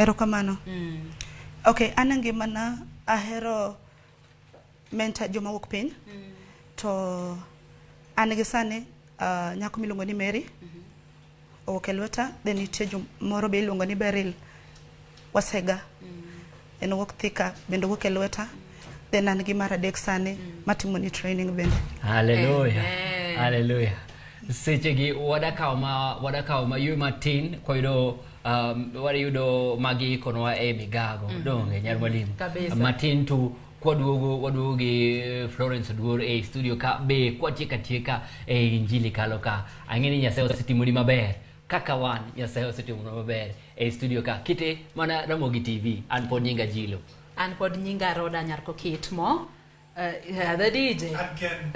Erokamano. Okay, an e ngimana ahero mentor joma wuok piny. To an gi sani nyako miluongo ni Mary. Owuok e lweta, then nitie moro be iluongo ni Beryl Wasega. En owuok Thika, bende owuok e lweta. Then an gi mar adek sani matimo ni training bende. Haleluya. Amen. Haleluya. Sechegi wadakawo ma wadakawo maywe matin kwayudo wayudo magi ikonwa e migago donge nyar mwalimu Kabisa. matin tu kwaduogo waduogo gi Florence Oduor e studio ka be kwatieka tieka e injili kalo ka ang'e ni Nyasaye osetimoni maber kaka wan Nyasaye osetimonwa maber e studio ka kite mana Ramogi TV an pod nyinga Jilo An pod nyinga Roda Nyarko Kitmo. The DJ. I'm Ken.